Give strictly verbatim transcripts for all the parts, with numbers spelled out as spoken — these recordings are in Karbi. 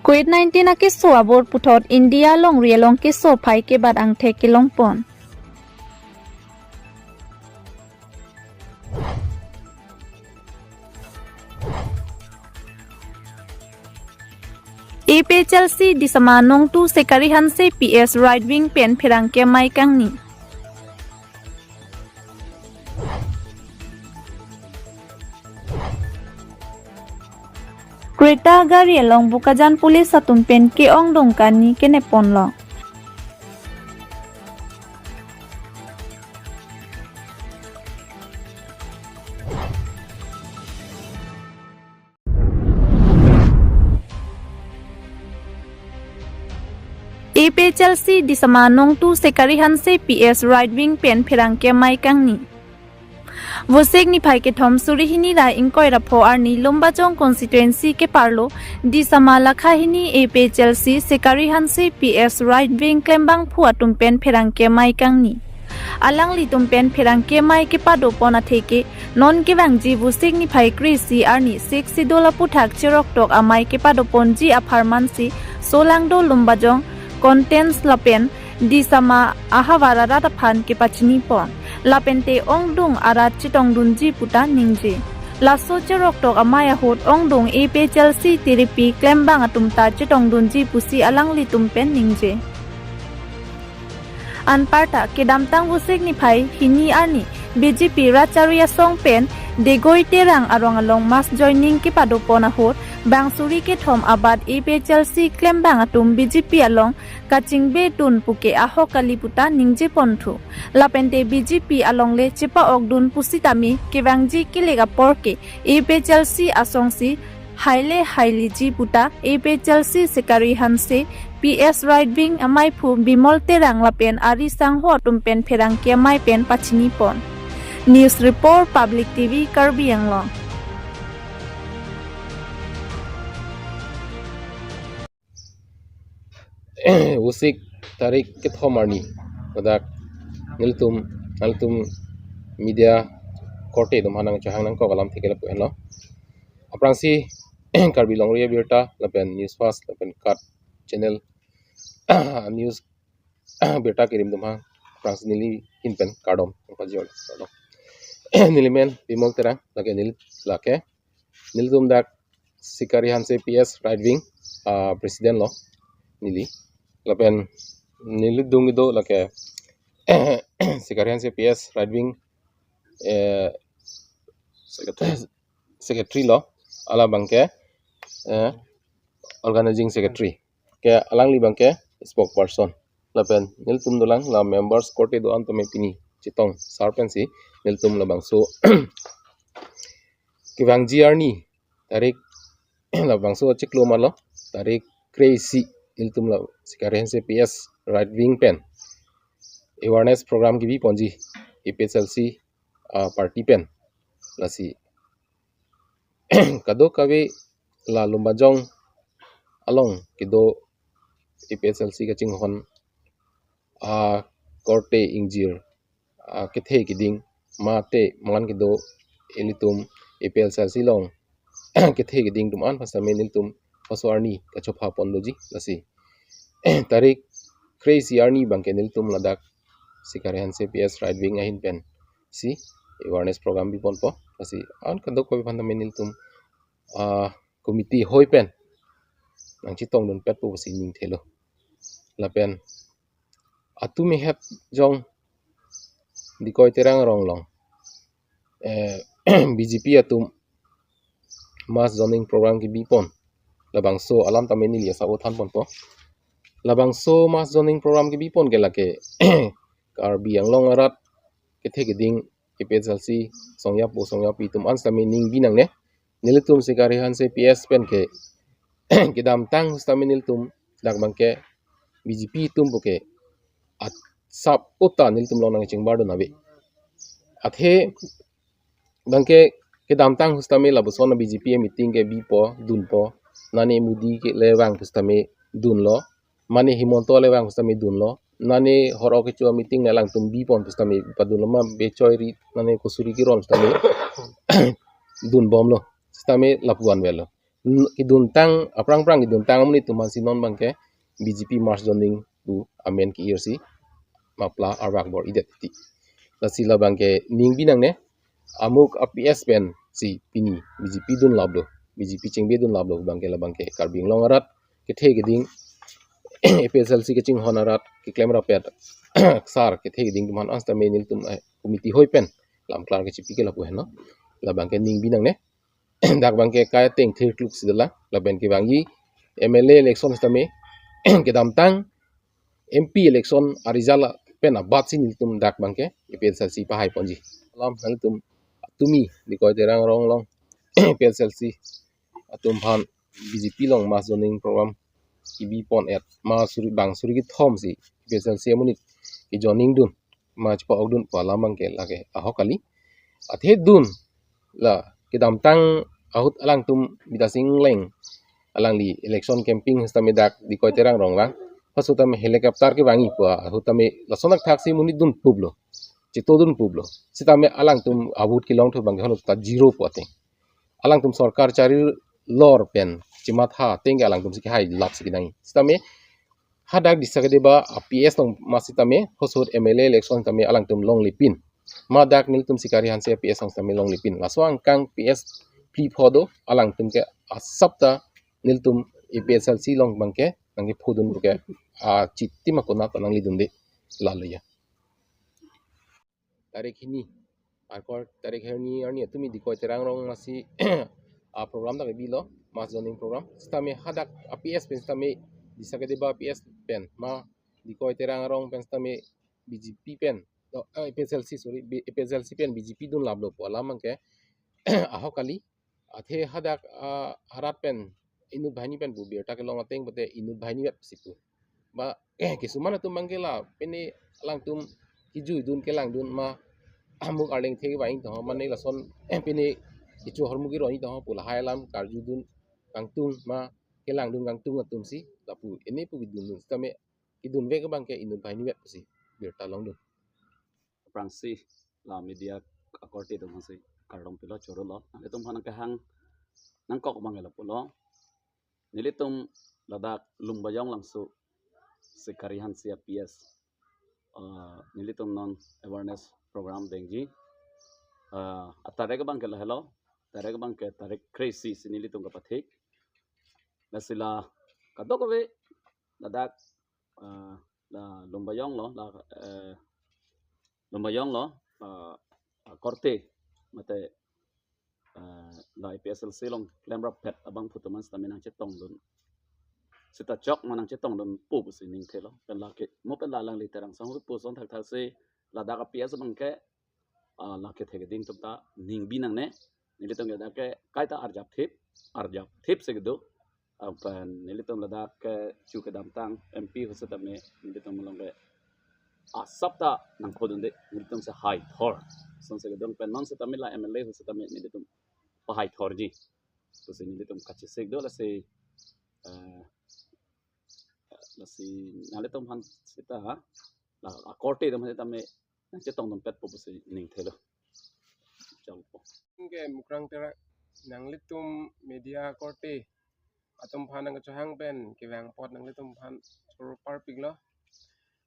Covid nineteen akeso abor puthot India longri along keso aphai kebat angthek kelongpon. A P H L C Disama nongtu Sekari Hanse P S right wing pen pherangke amei kangni. Creta gari along Bokajan police atum pen ke-ongdung kani kenepon lo. A P H L C Disama nongtu Sekari Hanse P S right wing pen pherangke amei kangni. Vosik niphai kethom suri hini ra ingkoi ra pho arni Lumbajong constituency keparlo Disama lakha hini A P H L C Sekari Hanse P S right wing klembangphu atum pen pherangke amei kangni. Alanglitum pen pherangke amei kepadopon atheke non kevangji Vosik niphai kre-isi arni Sixth Schedule aphuthak cheroktok amei kepadoponji apharman si Solangdo Lumbajong contents lapen Disama ahavar arat aphan kepachinipon. Lapente ongdung arat chetongdunji puta ningje. Laso cheroktok amei ahut ongdung A P H L C tiripi klembang atum ta chetongdunji pusi alanglitum pen ningje. Anparta kedamtang Vosik niphai hini arni B J P rat chari asong pen Degoi Terang arong along mass joining kepadopon ahut bang suri kethom abat A P H L C klembang atum B J P along kachingbedun puke ahok kali puta ningjeponthu. Lapente B J P alongle chepa-okdun pusitame kevangji kilik apor ke A P H L C asongsi haile hailiji puta A P H L C Sekari Hanse P S right wing ameiphu Bimol Terang lapen ari sangho atum pen pherangke amei pen pachinipon. News report, Public T V, Karbi Anglong. Vosik tarik kethom arni ladak nelitum, nelitum media korte atum aphan nangchehang nangkok alamthe ke lapu henlo. Aphrangsi Karbi Longri Abirta lapen News Fast lapen KAT channel news birta kerim atum aphan aphrangsi neli ahin pen kardom nangpajir-olo. Neli men Bimol Terang, lake neli, lake nelitum dak Sekari Hanse P S right wing, ah, president lo neli. Lapen neli adung kedo lake Sekari Hanse P S right wing, eh, secretary, secretary lo, hala abangke, eh, organizing secretary. Ke alangli abangke spokesperson. Lapen nelitum dolang la members korte do-an tame pini chetong sar pensi nelitum labangso kevangji arni tarik labangso chiklo malo tarik kre-isi nelitum la Sekari Hanse P S right wing pen awareness program kebiponji A P H L C, ah, party pen. Lasi kadokave la Lumbajong along kedo A P H L C kachinghon, ah, korte ingjir, ah, kethe keding mate malan kedo ilitum A P H L C along kethe keding atum an aphan sitame nelitum laso arni kachopha pon doji. Lasi tarik kre-isi arni abangke nelitum ladak Sekari Hanse P S right wing ahin pensi awareness program biponpo. Lasi an kadokave aphan tame nelitum, ah, committee ahoi pen nangchetongdunpetpo pusi ningthelo. Lapen atum ehet jong Degoi Terang arong along, eh, B J P atum mass joining program kebipon. Labangso alam tame neli asap-o thanponpo. Labangso mass joining program kebipon ke lake Karbi Anglong arat kethe keding A P H L C songjapo songjapi atum an sitame ning binangne. Nelitum Sekari Hanse P S pen ke kedamtang ahut sitame nelitum dak abangke B J P atum puke asap-o ta nelitum along nangchingbardun ave. Athe abangke kedamtang ahut sitame lapuson a B J P a meeting ke bipo dunpo, nane Modi ke le vang ahut sitame dunlo, mane Himanta le vang ahut sitame dunlo, nane hor-o kecho meeting le alangtum bipon ahut sitame padunlo, ma bechoi ri nane kosuri keron ahut sitame dunbomlo, sitame lapu-an avelo. N-, keduntang, aphrang-phrang keduntang amonit atum aphansi non abangke B J P mass joining pu amen ke-irsi mapla arvak bor-idet titi. Lasi labangke ning bi nangne, amuk a-P S pensi pini B J P dunlaplo, B J P chingbe dunlaplo abangke labangke Karbi Anglong arat kethe keding, A P H L C kachinghon arat, keklem rapet sar kethe keding atum aphan an sitame nelitum, eh, committee hoi pen lam klar kechipi ke lapu henlo. Labangke ning bi nangne. Dak abangke kai ateng thirkluk si dolang, lapen kevangji M L A election sitame kedamtang M P election a-result pen abatsi nelitum dak abangke A P H L C pahai ponji. Alam nelitum atumi Dikoi Terang arong along A P H L C atum aphan B J P along mass joining program kebi pon-et ma suri bang suri kethom si A P H L C amonit ke-joining dun ma chepa-ok dun pu alam abangke lake ahok kali. Athe dun la kedamtang ahut alangtum Bidya Sing Engleng alangli election campaign sitame dak Dikoi Terang arong lang. Pas sitame helicopter kevangji pu ahut tame lason athak si monit dunpuplo, cheto dunpuplo. Sitame alangtum a-vote kelongthu abangke holo ta zero pu ateng. Alangtum sorkar chari lor pen chematha ateng ke alangtum si kehai lap si kenangji. Sitame hadak Disa Kedeba a-P S along ma sitame hosot M L A election sitame alangtum longlepin. Ma dak nelitum Sikari Hanse a-P S along sitame longlepin. Laso angkang P S phli pho do, alangtum ke asap ta nelitum A P H L C along abangke nangkephodun pu ke, ah, chitim akonat ta nangledunde, lalo ya. Tarik hini, Arkor tarik hini arni atumi Dikoi Terang arong masi a-program ta kebilo, mass joining program. Sitame hadak a-P S pen sitame Disa Kedeba a-P S pen ma Dikoi Terang arong pen sitame B J P pen, oh, eh, A P H L C, sorry, B-, A P H L C pen B J P dunlaplo pu alam abangke ahok kali. Athe hadak, ah, harat pen inut banghini pen pu birta kelong ateng pute inut banghini vet si pu. Ba, eh, kisuman atum abangke la pine alangtum kejuidun kelangdun ma amuk arleng thek vang to mane lason, eh, pine kecho ahormu keroi to pu lahai alam karjudun kangtung ma kelangdun kangtung atum si lapu ene pu kedundun sitame kedunvek abangke inut banghini vet si birta longdun. Aphrangsi la media akorte atum aphansi kardom pilo chorolo. Nanglitum aphan nangkehang nangkok abangke lapulo. Nelitum ladak Lumbajong Langso Sikari Hanse a-P S, ah, nelitum non awareness program dengji. Ah, atarik abangke lahelo, tarik abangke tarik kre-isi si nelitum kapathik. Lasi la kadokave ladak, ah, la Lumbajong lo, la, eh, Lumbajong lo, ah, ah, korte mate, eh, la A P H L C along klem rapet abangphu atum an sitame nangchetongdun. Sita chok ma nangchetongdun pu pusi ningthelo. Pen lake, mo pen la alangli Terang Sangho pu ason thakthak si ladak a-P S abangke, ah, lake thek keding atum ta ning bi nangne. Nelitum ke dak ke kaita arjap thip, arjap thip si kedo. Ah, pen nelitum ladak kecho kedamtang M P ahut sitame nelitum along ke asap ta nangphodunde, nelitum si hai thor. Lason si kedo pen non sitame la M L A ahut sitame nelitum pahai thorji. Pusi nelitum kachesik do lasi, eh, lasi nanglitum aphan sita, la akorte atum aphan sitame nangchetongdunpet po pusi ningthelo. Chongpo. Ke Mukrang Terang, nanglitum media korte atum aphan nangkachehang pen kevang apot nanglitum aphan choro parpiklo.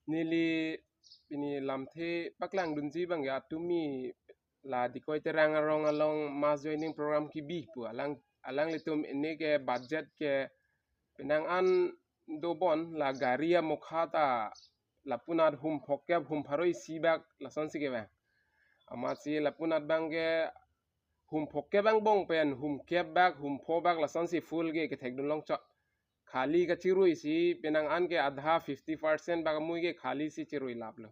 Neli pini lamthe paklangdunji abangke atumi la Dikoi Terang arong along mass joining program kebi pu alang, alanglitum ene ke budget ke penang an dobon la gari amokha ta lapunat hum phokep hum pharo isi bak lasonsi kevang. Amatsi lapunat abangke hum phokep angbong pen hum kep bak hum pho bak lasonsi full ke kethekdun longchot. Khali kachirui si penang an ke adha fifty percent bak amui ke khali si chirui laplo.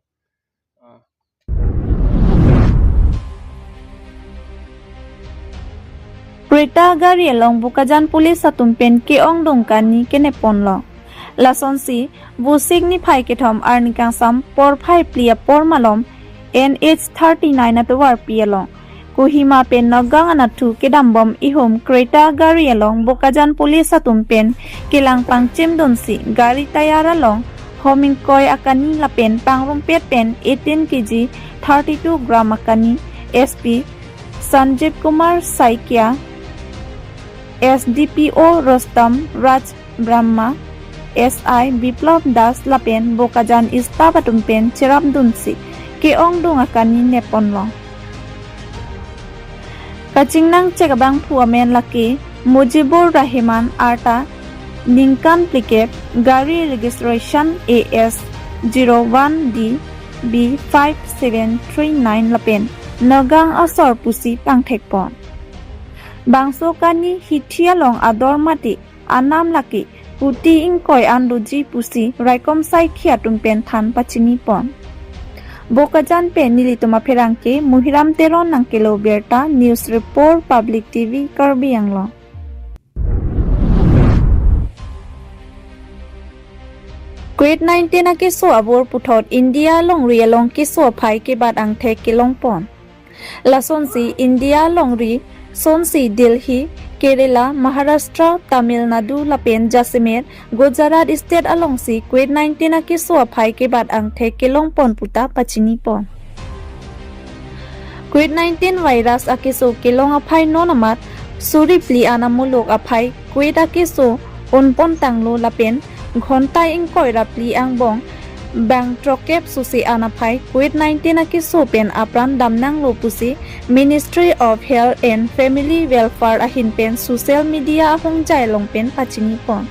Ah. Creta gari along Bokajan police atum pen ke-ongdung kani keneponlo. Lasonsi, Vosik niphai kethom arni kangsam porphai phli apor malom N H thirty-nine atovarpi along Kohima pen Nagaon anatthu kedambom ihum Creta gari along Bokajan police atum pen kelang pangchimdunsi gari tayar along hom ingkoi akani lapen pangrumpet pen eighteen K G thirty-two gram akani S P Sanjib Kumar Saikia S D P O Rustom Raj Brahma, S I Biplab Das lapen Bokajan staff atum pen cherapdunsi ke-ongdung akani nepponlong. Kachingnangchek abangphu amen lake Mujibur Rahman arta ningkan phlikep, gari registration A S zero one D B five seven three nine lapen Nagaon asor pusi pangthekpon. Bangso kani hithi along ador mate anam lake kuti ingkoi an doji pusi raikom saikhi atum pen than pachinipon. Bokajan pen nelitum apherangke Muhiram Teron nangkelo birta. News Report, Public T V, Karbi Anglong. Covid nineteen akeso abor puthot India longri along keso aphai kebat angthek kelongpon. Lasonsi India longri sonsi Delhi, Kerala, Maharashtra, Tamil Nadu lapen jasemet Gujarat state alongsi Covid nineteen akeso aphai kebat angthek kelongpon puta pachinipon. Covid nineteen virus akeso kelong aphai non amat suri phli an amuluk aphai Covid akeso unpon tanglo lapen ghonta ingkoi ra phli angbong bang throkkep susi an aphai Covid nineteen akeso pen apran damnanglo pusi Ministry of Health and Family Welfare ahin pen social media ahongjai along pen pachinipon.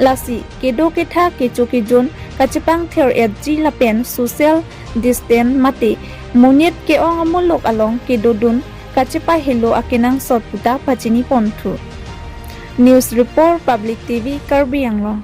Lasi kedo ketha kecho kejun kachepangthir-etji lapen social distance mate monit ke-ong amuluk along kedodun kachepahelo akenangsot puta pachiniponthu. News Report, Public T V, Karbi Anglong.